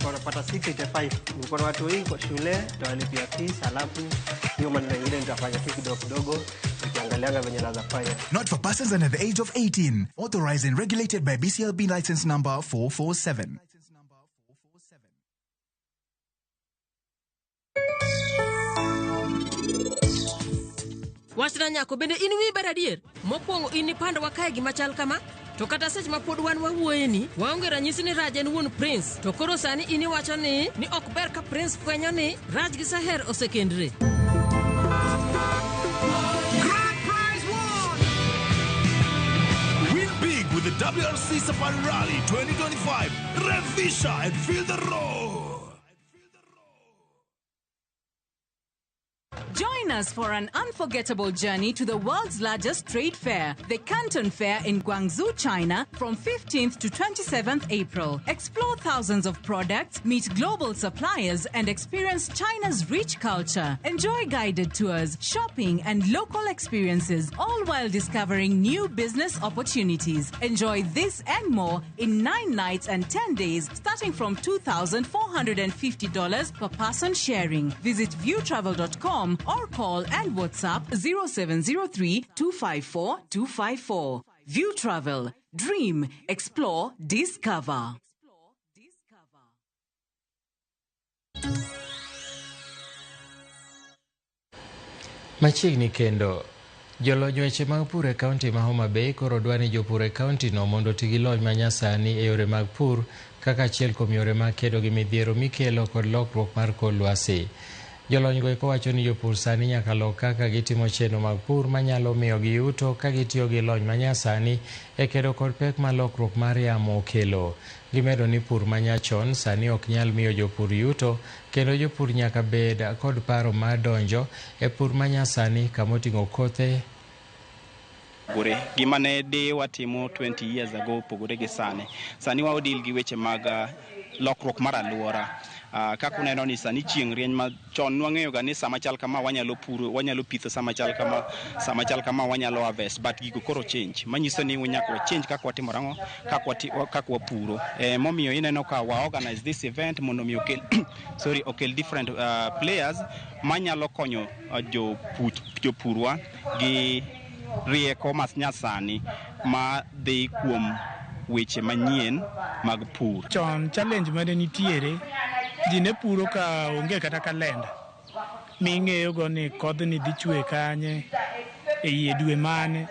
Nilikuwa napata 685. Nilikuwa na watu wengi kwa shule, tutawalipia fees, alafu hiyo maneno mengine nitafanya tu kidogo kidogo, nikiangalianga venye naweza fanya. Not for persons under the age of 18. Authorized and regulated by BCLB license number 447. Wachna nyako bende in wiyi ber adier? Mokwongo in ipandwa kae gima chal kama? To kata seche ma pod wan wawuoyeni, waonge ranyisi ni Raj en wuon Prince. To koro sani in iwacho ni ok ber ka Prince fwenyo ni Raj gi Saher osekendre. Grand Prize won! Win big with the WRC Safari Rally 2025. Revisha and feel the roar. Join us for an unforgettable journey to the world's largest trade fair, the Canton Fair in Guangzhou, China, from 15th to 27th April. Explore thousands of products, meet global suppliers, and experience China's rich culture. Enjoy guided tours, shopping, and local experiences, all while discovering new business opportunities. Enjoy this and more in 9 nights and 10 days, starting from $2,450 per person sharing. Visit viewtravel.com or call and WhatsApp 0703 254 254. View Travel. Dream, explore, discover. Machiegni kendo, jolony weche mag pur e kaunti ma Homa Bay koro dwa ni jopur e kaunti no mondo oti gi lony manyasani e yore mag pur kaka achiel kuom yore mag kedo gi midhiero mikelo kod lokruok mar kor lwasi. Jolony go eko wacho ni jopur sani nyaka lok kaka gitimo chenro mag pur manyalo miyo gi yuto ka gitiyo gi lony manyasani e kedo kod pek ma lokruok mar yamo okelo. Gimedo ni pur manyachon sani ok nyal miyo jopur yuto kendo jopur nyaka bed kod paro mar donjo e pur manyasani kamoting'o kothe. Opogore. Gima ne de watimo 20 years ago opogore gi sani. Sani wa deal gi weche mag lokruok mar alwora. Kaka uneno ni sani chieng' rieny ma chon nwang'eyo ga ni sama chal kama wanyalo puro, wanyalo pitho sama chal kama, sama chal kama wanyalo harvest, but gigo koro change. Manyiso ni nyaka wa change kaka watimo ang'o, kaka wapuro. Momiyo ineno ka wa organize this event mondo mi okel sorry, okel different players manyalo konyo jopurwa gi rieko mas nyasani ma dhi kuom weche manyien mag pur. Chon challenge mane nitiere, ji ne puro ka onge kata kalenda ming'eyo go ni kodhni dhi chwe kanye, e iye dwe mane.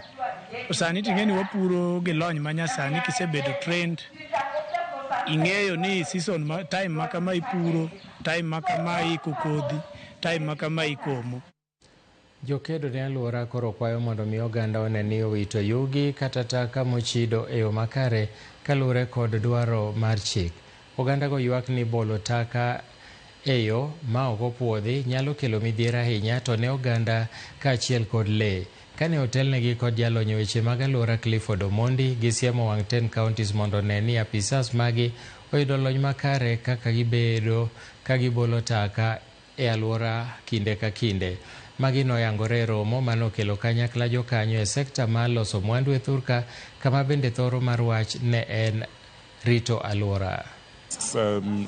To sani ting'e ni wapuro gi lony manyasani, kisebedo trained, ing'eyo ni season ma, time ma kama ipuro, time ma kama iiko kodhi, time ma kama ikomo. Jokedo ne alwora koro kwayo mondo mi oganda one ni owito yugi kata taka mochido e yo makare kaluwore kod dwaro mar chik. Oganda go ywak ni bolo taka e yo ma ok opuodhi nyalo kelo midhiero ahinya to ne oganda kaachiel kod lee. Kane otelnegi kod jalony e weche mag alwora Clifford Omondi, gisiemo wang' 10 counties mondo one ni apisas magi oyudo lony makare kaka gibedo ka gibolo taka e alwora kinde ka kinde. Magi noyangore e romo manokelo kanyakla jokanyo e sekta mar loso mwandu e thurka kama bende thoro mar wach ne en rito alwora.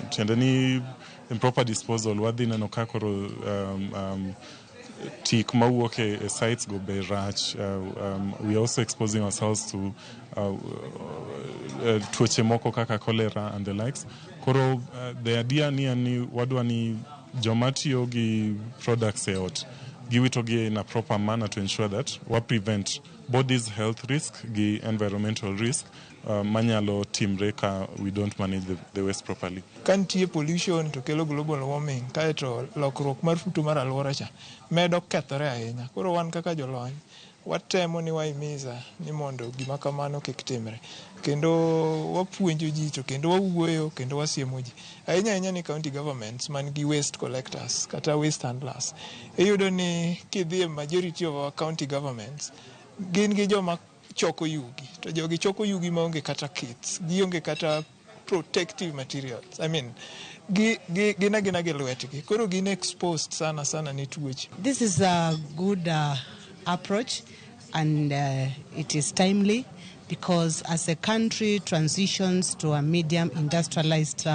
Tiende ni improper disposal wadhi neno ka koro tik mawuok e sites go be rach. We are also exposing ourselves to tuoche moko kaka cholera and the likes. Koro the idea ni en ni wadwa ni joma tiyo gi products e ot giwito gi in a proper manner to ensure that wa prevent bodies health risk gi environmental risk manyalo timre ka we don't manage the waste properly. Ka nitie pollution to kelo global warming, kaeto lokruok mar futo mar alwora cha medo kethore ahinya. Koro wan kaka jolony watemo ni wahimiza ni mondo gima kamano kik timre, kendo wapuonjo ji to kendo wawuoyo kendo wasiemo ji ahinya ahinya ni county governments man gi waste collectors kata waste handlers. Iyudo ni kidhi e majority of our county governments gin gi joma choko yugi, to jogi choko yugi maonge kata kits, gionge kata protective materials, I mean, gi gin agina gi lwetgi, koro gin exposed sana sana ne tuoche. This is a good approach and it is timely. Because as a country transitions to a medium industrialized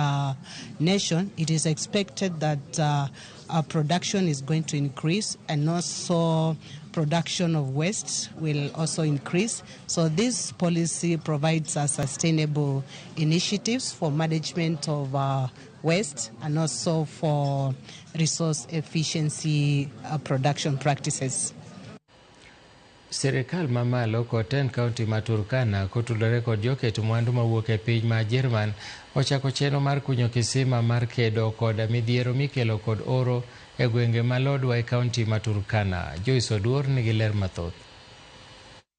nation, it is expected that our production is going to increase, and also production of waste will also increase. So this policy provides us sustainable initiatives for management of waste and also for resource efficiency production practices. Sirikal mamalo kod tend kaunti ma Turkana kotudore kod joket mwandu mawuok e piny ma Jerman ochako chenro mar kunyo kisima mar kedo kod midhiero mikelo kod oro e gwenge ma Lodwar e kaunti ma Turkana. Joyce Oduor nigi ler mathoth.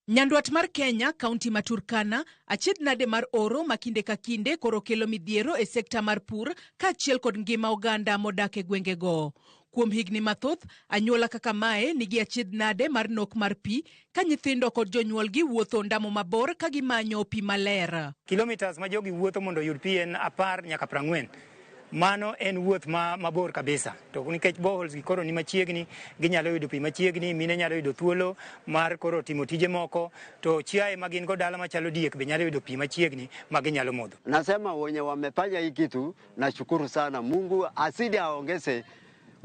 Nyandwat mar Kenya, kaunti ma Turkana, achiedh nade mar oro ma kinde ka kinde koro kelo midhiero e sekta mar pur kaachiel kod ngima oganda modak e gwengego. Kuom higni mathoth, anyuola kaka mae nigi achiedh nade mar nok mar pi ka nyithindo kod jonyuolgi wuotho ndamo mabor ka gimanyo pi maler. Kilometers ma jogi wuotho mondo oyud pi en 10 nyaka 40. Mano en wuoth ma mabor kabisa. To nikech boreholes gi koro ni machiegni, ginyalo yudo pi machiegni, mine nyalo yudo thuolo mar koro timo tije moko, to chiaye ma gin go dala machalo diek be nyalo yudo pi machiegni ma ginyalo modho. Nasema wenye wamefanya hii kitu, nashukuru sana. Mungu asidi aongeze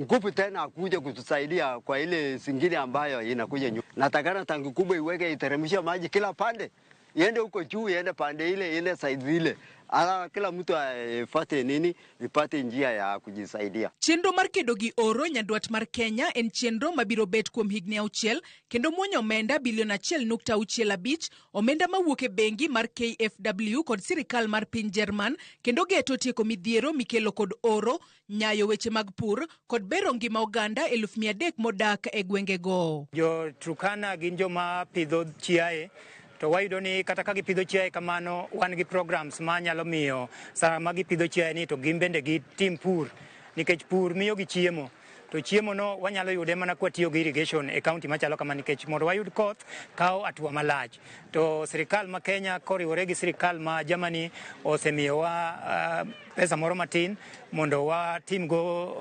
nguvu tena akuje kutusaidia kwa ile zingine ambayo inakuja nyuma. Natakana tangi kubwa iweke iteremshe maji kila pande. Iende huko juu, iende pande ile, ile side ile. Ala kila mtu afuate nini, ipate njia ya kujisaidia. Chenro mar kedo gi oro nyandwat mar Kenya en chenro mabiro bet kuom higni 6 kendo muonyo omenda bilion 1.65, omenda mawuok e bengi mar KfW kod sirikal mar piny Jerman, kendo geto tieko midhiero mikelo kod oro, nyayo weche mag pur kod bero ngima oganda 300,000 modak e gwengego. Jo Turkana gin joma pidho chiaye. To wayudo ni kata ka gipidho chiaye kamano, wan gi programs ma nyalo miyo sama gipidho chiaye ni to gin bende gitim pur, nikech pur miyo gi chiemo. To chiemo no wanyalo yude mana kwa tiyo gi irrigation e county machalo kama, nikech mondo wayud koth kawo hatua malach. To sirikal ma Kenya koriwore gi sirikal ma Germany osemiyowa pesa moro matin mondo watim go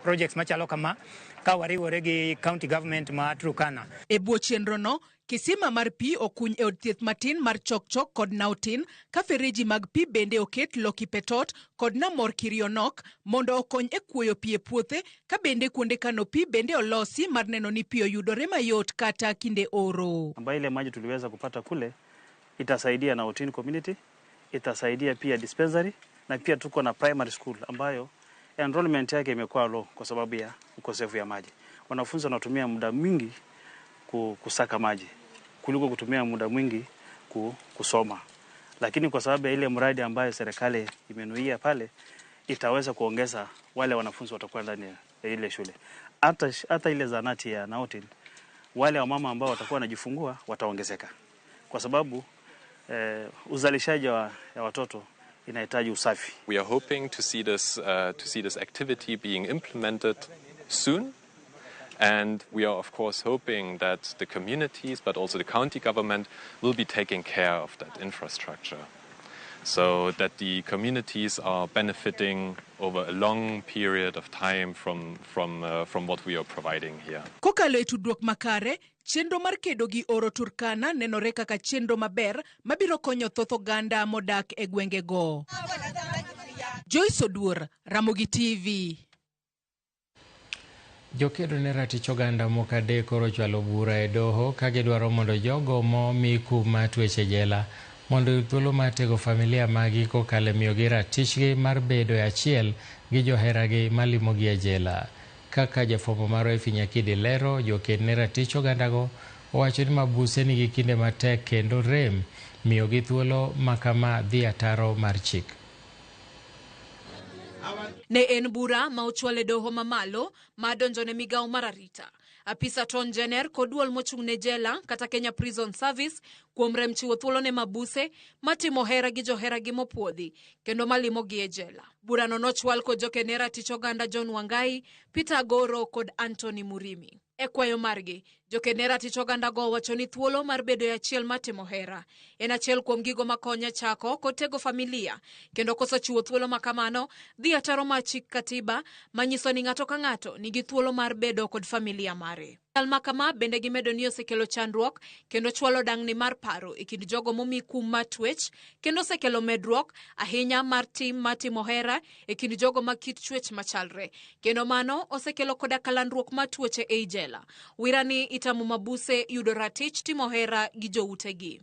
projects machalo kama ka wariwore gi county government ma Turkana. E bwo chenro no, kisima mar pi okuny e od thieth matin mar Chokchok kod Nautin, ka fereji mag pi bende oket Lokipetot kod Namor Kirionok mondo okony e kuoyo pi e puothe, ka bende kuonde kano pi bende olosi mar neno ni pi oyudore mayot kata kinde oro. Ambayo ile maji tuliweza kupata kule itasaidia Nautin community, itasaidia pia dispensary, na pia tuko na primary school ambayo enrollment yake imekuwa low kwa sababu ya ukosefu ya maji. Wanafunzi wanatumia muda mwingi kusaka maji kuliko kutumia muda mwingi kusoma. Lakini kwa sababu ya ile mradi ambayo serikali imenuia pale, itaweza kuongeza wale wanafunzi watakuwa ndani ya ile shule. Hata ile zanati ya Nautin, wale wamama ambao watakuwa wanajifungua wataongezeka. Kwa sababu uzalishaji wa watoto inahitaji usafi. We are hoping to see this activity being implemented soon. And we are of course hoping that the communities, but also the county government, will be taking care of that infrastructure, so that the communities are benefiting over a long period of time from what we are providing here. Kokalo e tudruok makare, chenro mar kedo gi oro Turkana nenore kaka chenro maber mabiro konyo thoth oganda modak e gwengego. Joyce Oduor, Ramogi TV. Jokedo ne ratich oganda moko adek koro ochwalo bura e doho ka gidwaro mondo jogo momi kum mar twech e jela mondo oyud thuolo mar tego familia maggi kokalo e miyogi ratichgi mar bedo e achiel gi joheragi malimogi e jela. Kaka jafwambo marwa Effie Nyakidi lero, joked ne ratich ogandago owacho ni mabuse nigi kinde matek kendo rem miyogi thuolo makama dhi ataro mar chik. Ne en bura ma ochwal e doho mamalo ma donjone migawo mar arita. Apisa Ton Jenner kod duol mochung' ne jela kata Kenya Prison Service kuom rem chiwo thuolo ne mabuse matimo hera gi joheragi mopuodhi kendo malimogi e jela. Burano nochwal kod jokene ratich oganda John Wangai, Peter Agoro kod Anthony Murimi. E kwayo margi, Joked ne ratich oganda go wacho ni thuolo mar bedo e achiel mar timo hera en achiel kuom gigo makonyo chako kod tego familia kendo koso chiwo thuolo ma kamano dhi ataro mar chik katiba manyiso ni ng'ato ka ng'ato nigi thuolo mar bedo kod familia mare. Chal ma kama bende gimedo ni osekelo chandruok kendo chwalo dang'ni mar paro e kind jogo momi kum mar twech kendo osekelo medruok ahinya mar tim mar timo hera e kind jogo ma kit chwech machalre kendo mano osekelo koda kalandruok mar tuoche ei jela. Wirani itamo mabuse yudo ratich timo hera gi joutegi.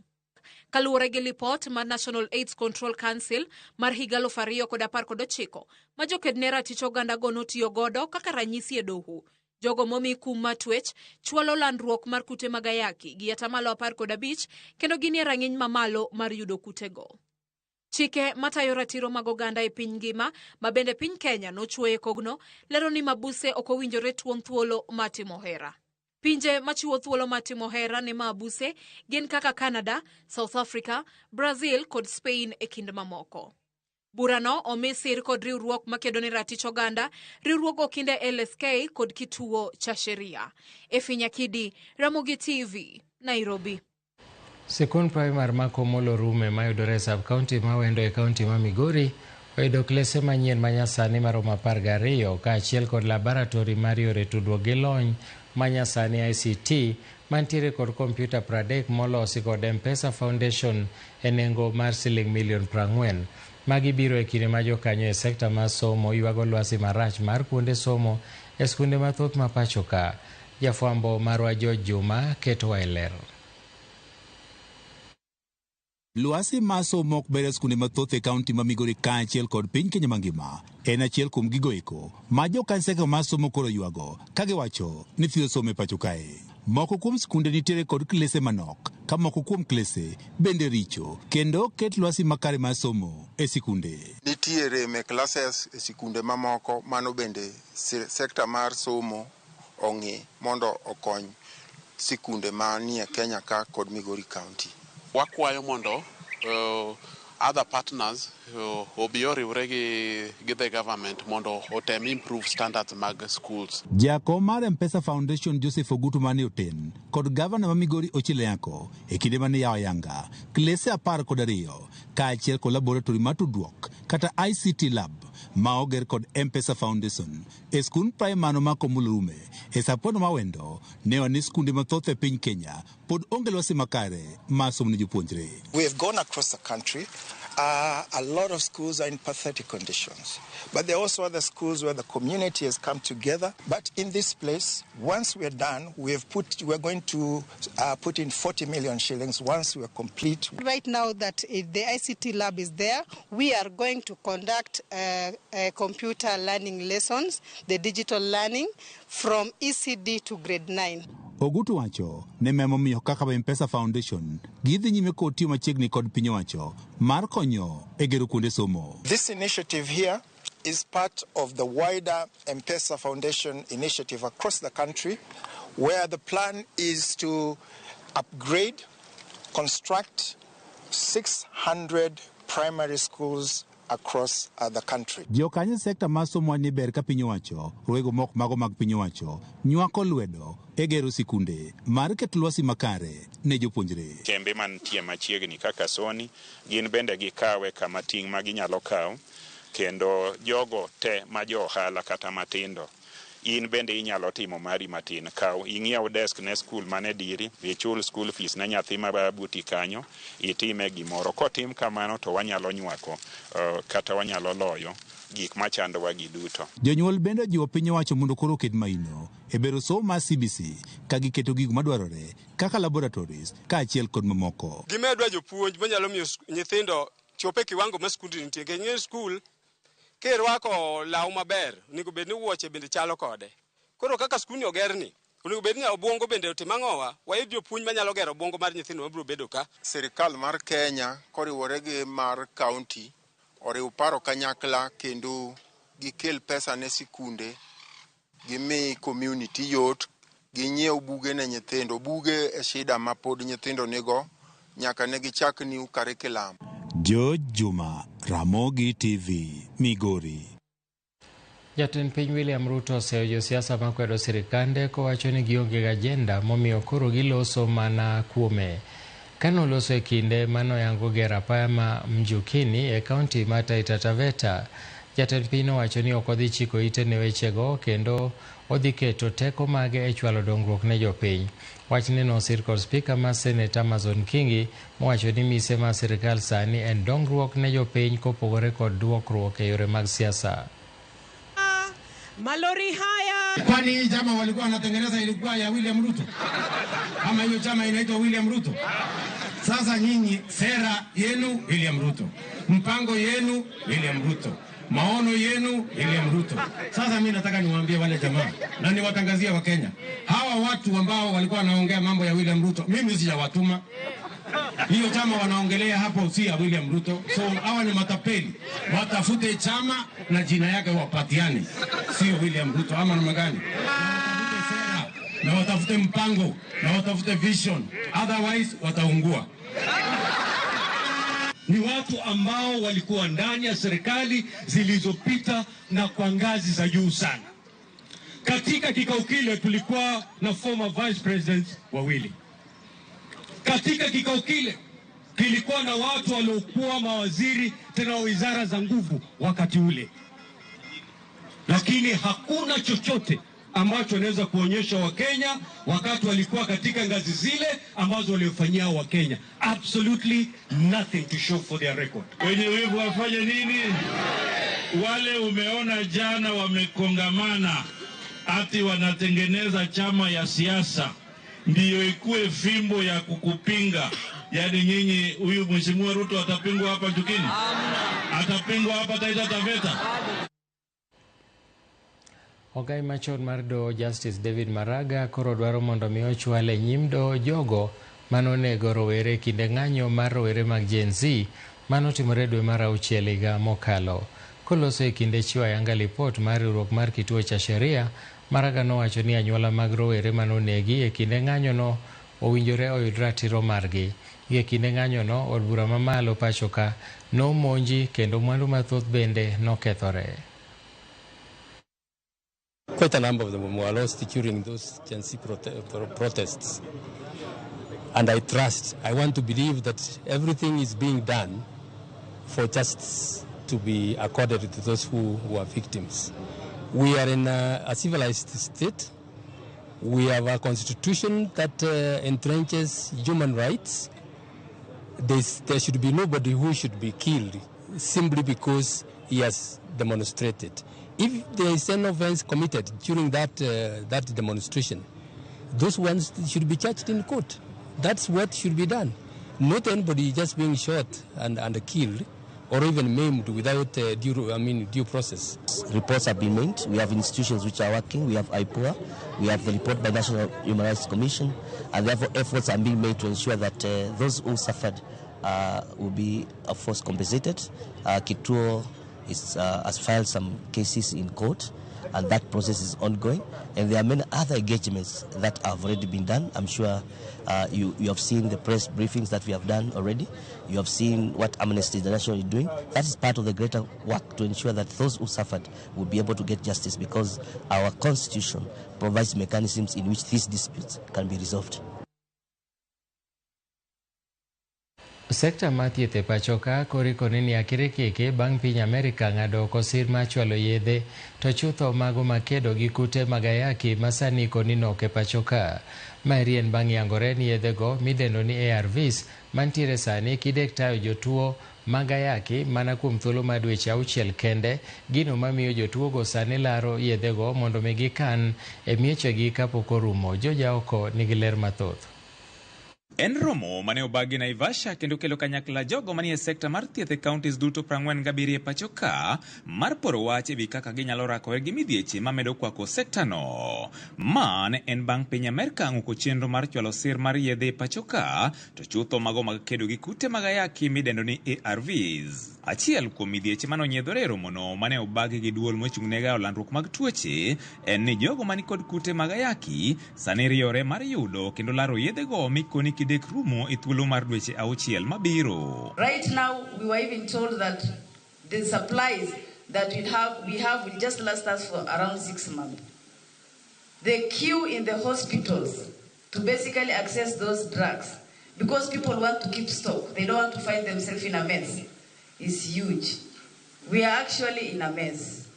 Kaluwore gi lipot mar National AIDS Control Council mar higa 2019 ma joked ne ratich oganda go notiyo godo kaka ranyisi e doho. Jogo momi kum mar twech chwalo landruok mar kute mag ayaki gi atamalo 15 kendo ginie rang'iny mamalo mar yudo kutego. Chike matayo ratiro mag oganda e piny ngima ma bende piny Kenya nochwoye kogno lero ni mabuse ok owinjore tuon thuolo mar timo hera. Pinje machiwo thuolo mar timo hera ne mabuse gin kaka Canada, South Africa, Brazil kod Spain e kind mamoko. Burano omi sir kod riwruok makedo ne ratich oganda, riwruog okinde LSK kod kituo cha sheria. Efi Nyakidi, Ramogi TV, Nairobi. Sikund primar ma Komolo Rume mayudore e sub-county ma Wendo e kaunti ma Migori oyudo klese manyien manyasani maromo 12 kaachiel kod laboratori mar yore tudruok gi lony manyasani ICT mantiere kod kompyuta 30 molosi kod M-Pesa Foundation e nengo mar siling milion 40. Magi biro e kinde ma jokanyo e sekta mar somo ywago lwasi marach mar kuonde somo e skunde mathoth ma pacho ka. Jafwambo marwa George Juma ketowa e ler. Lwasi mar somo ok ber e skunde mathoth e kaunti ma Migori kaachiel kod piny Kenya mangima en achiel kuom gigo eko ma jokanseka mar somo koro ywago ka giwacho ni thiro somo e pacho kae. Moko kuom skunde nitiere kod klese manok ka moko kuom klese bende richo kendo ok ket lwasi makare mar somo e sikunde. Nitiere me classes e sikunde mamoko mano bende sekta mar somo ong'i mondo okony sikunde manie Kenya ka kod Migori County. Wakwayo mondo other partners obi oriwre gi the government mondo otem improve standards mag schools. Jakom mar M-Pesa Foundation Joseph Ogutu mane oten kod gavana ma Migori Ochilo Ayacko e kinde mane yawo ayanga klese 12 kaachiel kod laboratory mar tudruok kata ICT lab ma oger kod M-Pesa Foundation e skund primar ma Komolo Rume e Sapono ma Wendo ne ni skunde mathoth e piny Kenya pod onge lwasi makare mar somo ne jopuonjre. We have gone across the country. A lot of schools are in pathetic conditions. But there are also other schools where the community has come together. But in this place, once we are done, we are going to put in 40 million shillings once we are complete. Right now that the ICT lab is there, we are going to conduct computer learning lessons, the digital learning, from ECD to grade 9. Ogutu wacho ne memomiyo kaka M-Pesa Foundation gidhi nyime kod tiyo machiegni kod piny owacho mar konyo e gero kuonde somo. This initiative here is part of the wider M-Pesa Foundation initiative across the country, where the plan is to upgrade, construct 600 primary schools across the country. Jokanyo sekta mar somo ni ber ka piny owacho rwego mok mago mag piny owacho nywako lwedo e gero sikunde mar keto lwasi makare ne jopuonjre. Kembe mantie machiegni kaka Sony gin bende gikawe kama ting' ma ginyalo kawo, kendo jogo te ma jo ohala kata matindo in bende inyalo timo mari matin. Kaw ing'iew desk ne skul mane diri, ichul school fees ne nyathi ma buti kanyo, itime gimoro. Kotim kamano to wanyalo nywako kata wanyalo loyo gik machandowa gi duto. Jonyuol bende ojiwo piny owacho mondo koro oket maino e bero somo mar CBC ka giketo gigo madwarore kaka laboratories kaachiel kod mamoko. Gimedwa jopuonj manyalo miyo nyithindo chope kiwango ma skul nitie. Nikech skul kirwako law maber onego bed ni wuoche bende chalo kode. Koro kaka skul ni ogerni onego bed ni obwongo bende otim ang'owa, wayud jopuonj manyalo gero obwongo mar nyithindo mabiro bedo ka. Sirikal mar Kenya koriwore gi mar county oriw paro kanyakla kendo gikel pesa ne sikunde, gimi community yot, ginyiew buge ne nyithindo. Buge e shida ma pod nyithindo nigo nyaka ne gichak new curriculum. George Juma, Ramogi TV, Migori. Jatend piny William Ruto oseyo josiasa makwedo sirikande kowacho ni gionge gi ajenda momiyo koro giloso mana kuome. Kane oloso e kinde manoyango gero apaya ma Mjukini e kaunti ma Taita Taveta, jatend piny nowacho ni ok odhi chiko ite ne wechego kendo odhi keto teko mage e chwalo dongruok ne jopiny. Wachni nosir kod spika mar Senate Amason Kingi mowacho ni mise mar sirikal sani en dongruok ne jopiny kopogore kod duokruok e yore mag siasa. Malori haya. Kwani hii chama walikuwa wanatengeneza ilikuwa ya William Ruto? Ama hiyo chama inaitwa William Ruto? Sasa nyinyi sera yenu William Ruto, mpango yenu William Ruto, maono yenu William Ruto. Sasa mimi nataka niwaambie wale jamaa na niwatangazie Wakenya, hawa watu ambao walikuwa wanaongea mambo ya William Ruto, mimi sijawatuma. Hiyo chama wanaongelea hapo si ya William Ruto. So hawa ni matapeli, watafute chama na jina yake wapatiane, sio William Ruto ama namna gani? Na watafute mpango na watafute vision, otherwise wataungua. Ni watu ambao walikuwa ndani ya serikali zilizopita na kwa ngazi za juu sana. Katika kikao kile tulikuwa na former vice presidents wawili. Katika kikao kile kilikuwa na watu waliokuwa mawaziri tena wa wizara za nguvu wakati ule, lakini hakuna chochote ambacho wanaweza kuonyesha Wakenya wakati walikuwa katika ngazi zile ambazo waliofanyia Wakenya. Absolutely nothing to show for their record. Wenye wivu wafanye nini? Wale umeona jana wamekongamana ati wanatengeneza chama ya siasa ndiyo ikuwe fimbo ya kukupinga. Yaani nyinyi, huyu Mheshimiwa Ruto atapingwa hapa Njukini? Atapingwa hapa Taita Taveta? Ogai machon mar doho Justice David Maraga koro dwaro mondo mi ochwal e nyim doho jogo manonego rowere e kinde ng'anyo mar rowere mag Gen Z manotimore dwe mar auchiel higa mokalo. Koloso e kinde chiwo ayanga lipot mar riwruok mar Kituo cha Sheria, Maraga nowacho ni anyuola mag rowere manonegi e kinde ng'anyono owinjore oyud ratiro margi. Gi e kinde ng'anyono, od bura mamalo pacho ka nomonji kendo mwandu mathoth bende nokethore. Quite a number of them were lost during those Gen Z protests. And I trust, I want to believe that everything is being done for justice to be accorded to those who were victims. We are in a civilized state. We have a constitution that entrenches human rights. There should be nobody who should be killed simply because he has demonstrated. If there is an offense committed during that demonstration, those ones should be charged in court. That's what should be done. Not anybody just being shot and killed or even maimed without due, I mean, due process. Reports have been made. We have institutions which are working. We have IPOA. We have the report by National Human Rights Commission. And therefore efforts are being made to ensure that those who suffered will be, of course, compensated. Kituo has filed some cases in court, and that process is ongoing. And there are many other engagements that have already been done. I'm sure you have seen the press briefings that we have done already. You have seen what Amnesty International is doing. That is part of the greater work to ensure that those who suffered will be able to get justice, because our constitution provides mechanisms in which these disputes can be resolved. Sekta mar thieth e pacho ka koro ikone ni akirikiki bang' piny Amerika ng'ado oko sir mar chwalo yedhe to chutho mago makedo gi kute mag ayaki ma sani ikoni nok e pacho ka. Maeri en bang' yangore ni yedhego midendo ni ARVs mantiere sani kidek tayo jotuo mag ayaki mana kuom thuolo mar dweche auchiel kende, gino mamiyo jotuogo sani laro yedhego mondo mi gikan e miechegi kapok orumo. Joja oko nigi ler mathoth. En romo mane obagi Naivasha kendo kelo kanyakla jogo manie sekta mar thieth e counties duto 47 e pacho ka mar poro wach ewi kaka ginyalo rakore gi midhieche mamedo kwako sekta no. Ma ne en bang' piny Amerka ng'uko chenro mar chwalo sir mar yedhe e pacho ka to chutho mago mag kedo gi kute mag ayaki midendo ni ARVs. Achiel kuom midhieche manonyiedhore e romono mane obagi gi duol mochung' ne gayo landruok mag tuoche en ni jogo manikod kute mag ayaki sani riyore mar yudo kendo laro yedhego mikoni kidek rumo e thuolo mar dweche auchiel mabiro. Right now, we were even told that the supplies that we have will just last us for around 6 months. The queue in the hospitals to basically access those drugs, because people want to keep stock, they don't want to find themselves in a mess, is huge. We are actually in a mess.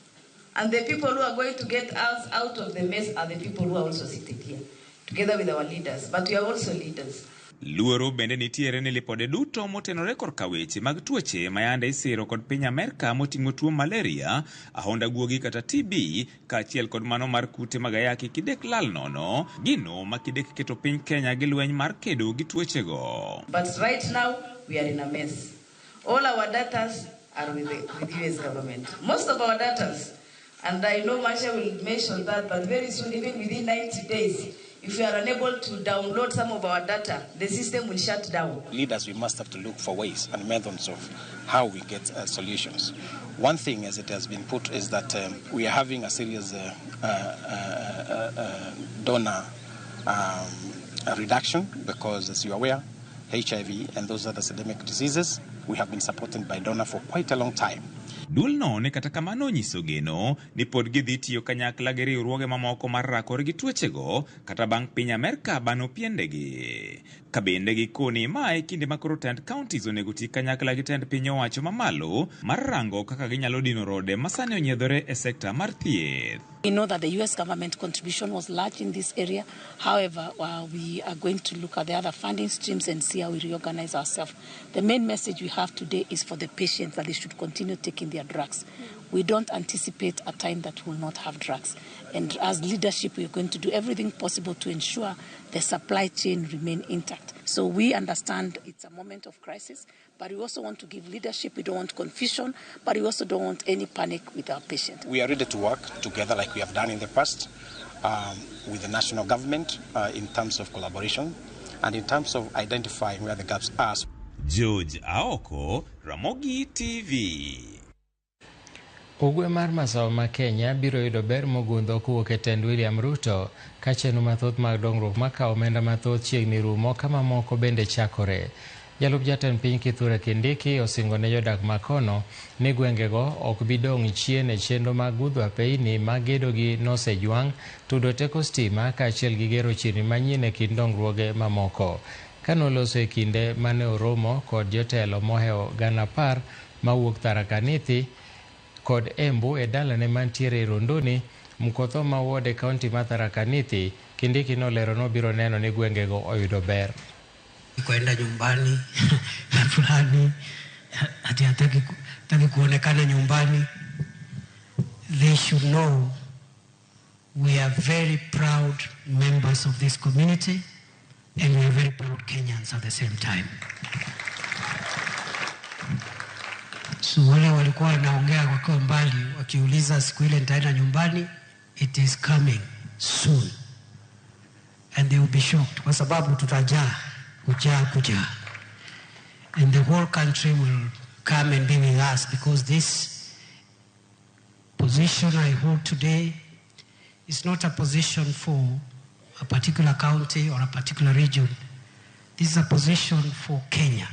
And the people who are going to get us out of the mess are the people who are also sitting here, together with our leaders. But we are also leaders. Luoro bende nitiere ni lipode duto motenore korka weche mag tuoche ma yande isiro kod piny Amerka moting'o tuo malaria, ahonda guogi kata TB, kaachiel kod mano mar kute mag ayaki kidek lal nono, gino ma kidek keto piny Kenya gi lweny mar kedo gi tuochego. But right now, we are in a mess. All our data are with the US government. Most of our data, and I know Masha will mention that, but very soon, even within 90 days, if we are unable to download some of our data, the system will shut down. Leaders, we must have to look for ways and methods of how we get solutions. One thing, as it has been put, is that we are having a serious donor reduction because, as you are aware, HIV and those other systemic diseases, we have been supported by donor for quite a long time. Duolno ne kata kamano onyiso geno ni pod gidhi tiyo kanyakla gi riwruoge mamoko mar rakore gi tuochego kata bang' piny Amerka bano piendegi. Ka bende gikoni ma e kinde ma koro tend counties onego ti kanyakla gi tend piny owacho mamalo mar rango kaka ginyalo dino rode ma sani onyiedhore e sekta mar thieth. We know that the US government contribution was large in this area. However, we are going to look at the other funding streams and see how we reorganize ourselves. The main message we have today is for the patients that they should continue taking their drugs. We don't anticipate a time that we will not have drugs. And as leadership, we are going to do everything possible to ensure the supply chain remain intact. So we understand it's a moment of crisis, but we also want to give leadership. We don't want confusion, but we also don't want any panic with our patients. We are ready to work together like we have done in the past with the national government in terms of collaboration and in terms of identifying where the gaps are. George Aoko, Ramogi TV. Ugwe mar masawa ma Kenya biro yudo ber mogundho kowuok e tend William Ruto ka chenro mathoth mag dongruok makawo omenda mathoth chiegni rumo ka mamoko bende chakore. Jalup jatend piny Kithure Kindiki osingo ne jodak makono ni gwengego ok bi dong' chien e chenro mag gudho apeini ma gedo gi nosejwang', tudo teko stima kaachiel gi gero chirni manyien e kind dongruoge mamoko. Kanoloso e kinde mane oromo kod jotelo mohewo 10,000 mawuok Tharaka Nithi kod Embu e dalane mantiere Rondoni, Mkotho ma wuod e kaunti ma Tharaka Nithi, Kindiki nolero nobiro neno ni gwengego oyudo ber. Kwenda nyumbani na fulani ati hataki kuonekana nyumbani. They should know we are very proud members of this community and we are very proud Kenyans at the same time. So wale walikuwa wanaongea wakiwa mbali wakiuliza siku ile nitaenda nyumbani, it is coming soon and they will be shocked kwa sababu tutajaa kujaa and the whole country will come and be with us because this position I hold today is not a position for a particular county or a particular region. This is a position for Kenya.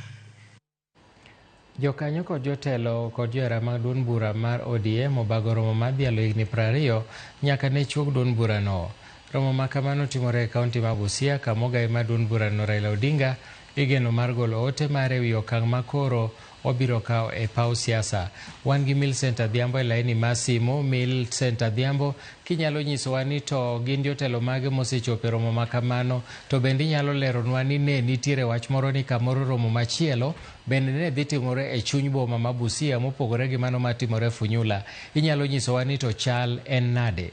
Jokanyo kod jotelo kod johera mag duond bura mar ODM obago romo mar dhialo higni 20 nyaka ne chuog duond burano. Romo ma kamano timore e kaunti ma Busia kama ogai mar duond burano Raila Odinga igeno mar golo ote mare ewi okang' ma koro obiro kawo e paw siasa. Wan gi Millicent Adhiambo e laini mar simu. Millicent Adhiambo, kinyalo nyisowa ni to gin jotelo mage mosechopo e romo ma kamano, to bende inyalo leronwa ni ne nitiere wach moro ni kamoro romo machielo bende ne dhi timore e chuny boma ma Busia mopogore gi mano matimore Funyula. Inyalo nyisowa ni to chal en nade?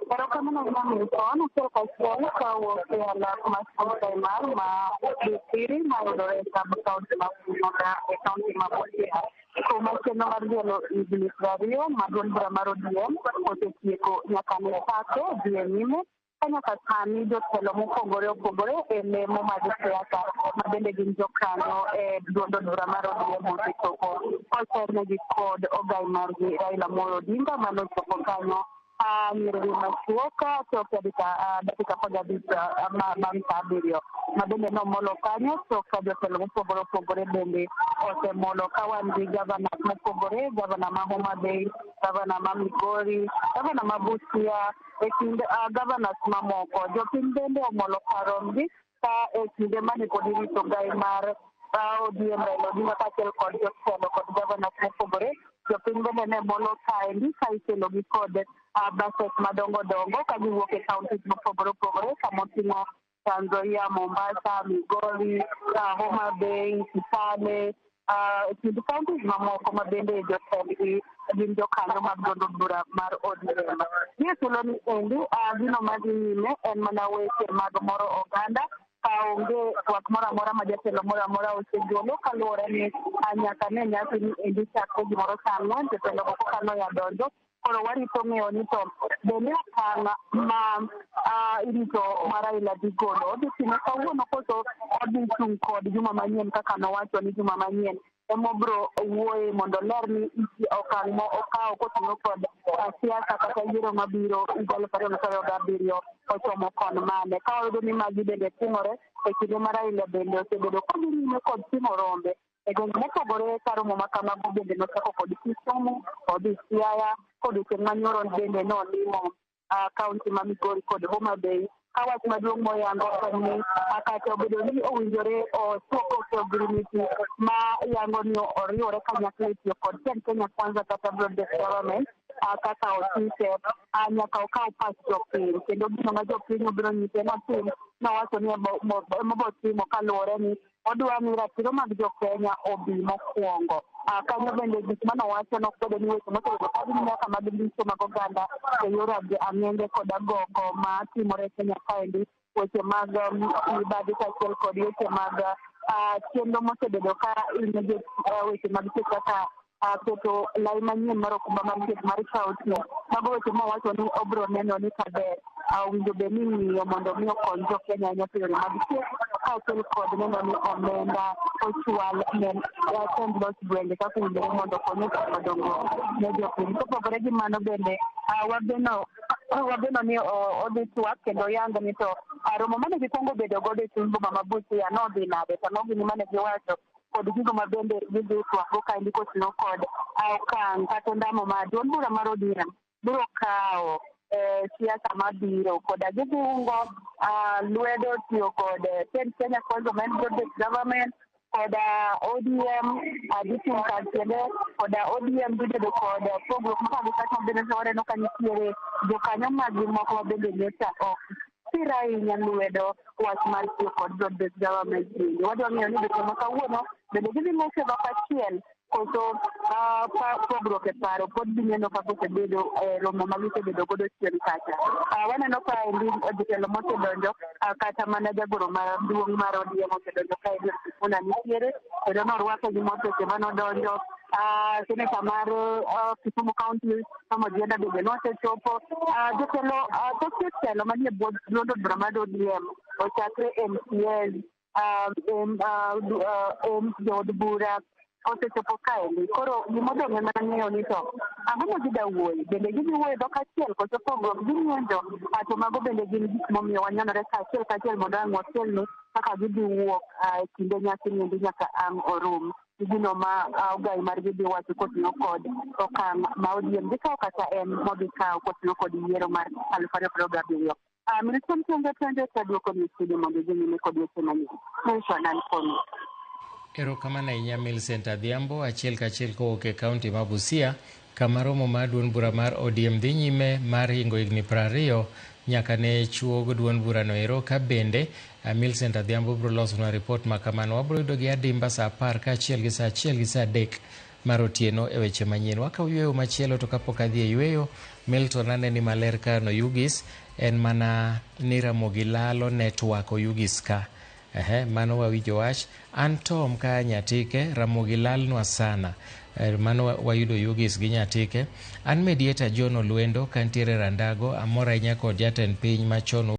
Kuma chenro mar dhialo higni 20 mar duond bura mar ODM osetieko nyaka ne chake dhi e nyime ka nyaka sani jotelo mopogore opogore e lemo mag siasa ma bende gin jokanyo e duond od bura mar ODM osechopo kosernegi kod ogai margi Raila Amolo Odinga manochopo kanyo Nyiriri machuok tok dakika 15 bang' sa 7 ma bende nomolo kanyo tok ka jotelo mopogore opogore bende osemolo ka wan gi gavana mopogore, gavana ma Homa Bay, gavana ma Migori, gavana ma Busia, e kind gavanas mamoko. Jopiny bende omolo karomgi ka e kinde mane pod irito gai mar ODM Raila Odinga kaachiel kod jotelo kod gavanas mopogore. Jopiny bende ne molo kaendi ka ikelogi kod buses madongo dongo ka giwuok e counties mopogore opogore kamoting'o Trans Nzoia, Mombasa, Migori, Homa Bay, Kitale, kind counties mamoko ma bende jotendgi gin jokanyo mag duond od bura mar ODM. Gie thuoloni endi gino madhi nyime en mana weche mag moro oganda ka onge twak moro amora ma jatelo moro amora osegolo kaluwore ni nyaka ne nyasi ni endi chakre gimoro sa 4 jotelo go koka noya donjo. Koro warito ng'eyo ni to bende okang' ma irito mar Raila dhi golo odhi time kawuono koso odhi chung' kod juma manyien kaka nowacho ni juma manyien emobro wuoye mondo oler ni okang' ma okawo koting'o kod siasa kata yiero mabiro higa 2027 ochomo kon mane. Ka wayudo ni magi bende timore e kinde ma Raila bende osebedo kodhi nyime kod timo rombe e gwenge mopogore ka romo ma kamago bende nochako kod Kisumu, odhi Siaya, kod odiochieng' manyoro bende nolimo kaunti ma Migori kod Homa Bay. Ka wach maduong' moyango en ni kata obedo ni owinjore osuo ogirimiti ma yango ni oriwore kanyakla e tiyo kod tend Kenya Kwanza kata broad based government kaka otise nyaka okaw pach jopiny kendo gino ma jopiny obiro nyise notim nowacho ni emobo timo kaluwore ni odwa ni ratiro mag jokenya obi mokwongo. Kanyo bende gik manowacho nokwedo ni weche mosebedo ka dhi nyaka mag licho mag oganda e yor ang'enge kod agoko ma timore e Kenya kaendi, weche mag mibadhi kaachiel kod weche mag chenro mosebedo ka hinyo weche mag thieth kaka keto lai manyien mar okumba mar thieth mar county. Mago weche mowacho ni obro neno ni kaber owinjo bed ni ing'iyo mondo mi okony jokenya ahinya e yore mag thieth kaachiel kod neno ni omenda ochwal ne tend loch gwenge kaka owinjore mondo okony e timo dongruok ne jopiny. Kopogore gi mano bende wageno ni odhi twak kendo yango ni to romo mane gikwongo bedo godo e chuny boma ma Busia nodhi nade, to ang'o gini mane giwacho kod gigo ma bende gidhi twakgo kaendi koting'o kod okang' kata ondamo ma duond bura mar ODM biro kawo siasa mabiro koda gidhi ungo lwedo tiyo kod tend Kenya Kwanza ma en broad based government koda ODM dhi chung' kar tiende koda ODM dhi bedo kod pogruok moko gi kacha bende waneno ka nitiere jokanyo maggi moko ma bende nyocha ok sir ahinya lwedo wach mar tiyo kod broad based government bende. Wadwa ng'eyo ni odiochieng' ma kawuono bende gidhi loso e dhok achiel koso pogruok e paro pod dhi neno kaka osebedo e romo ma gisebedo godo chien kacha. Waneno ka endi jotelo mosedonjo kata mana jagoro maduong' mar ODM osedonjo ka Edward Sifuna nitiere kendo norwake gi mos seche manodonjo. Seneta mar Kisumu County Tom Ojienda bende nosechopo. Jotelo thoth jotelo manie duond od bura mar ODM ochakre MCAs, jood bura osechopo kaendi. Koro gimodong' en mana ng'eyo ni to ang'o ma gida wuoye, bende gidhi wuoyo dhok achiel koso pogruok dhi ng'injo, to mago bende gin gik momiyo wanyanore kaachiel kaachiel mondo ang' wakelnu kaka gidhi wuok e kinde nyasi niendi nyaka ang' orum. Gino ma ogai margi dhi wacho koting'o kod okang' ma ODM dhi kawo kata en modhi kawo koting'o kod yiero mar 2027. Milton Penjo penjo taduoko ni studio mondo idhi nyime kod weche manyien. Milton an koni. Erokamano ahinya Millicent Adhiambo, achiel kachiel kowuok e kaunti ma Busia, kama romo mar duond bura mar ODM dhi nyime mar hingo higni 20 nyaka ne chuog duond burano ero. Ka bende Millicent Adhiambo biro losonwa ripot ma kamano. Wabiro yudo gi adimba sa 10 kaachiel gi sa 1 gi sa 3 mar otieno e weche manyien. Wakaw yweyo machielo to kapok adhi e yweyo, Milton aneni maler ka Oyugis en mana ni Ramogi lalo network Oyugis ka. Mano wawinjo wach. An Tom ka Nyatike, Ramogi lalnwa sana. Mano wayudo Oyugis gi Nyatike. An mediator John Olwendo kantiere Randago, amor ahinya kod jatend piny machon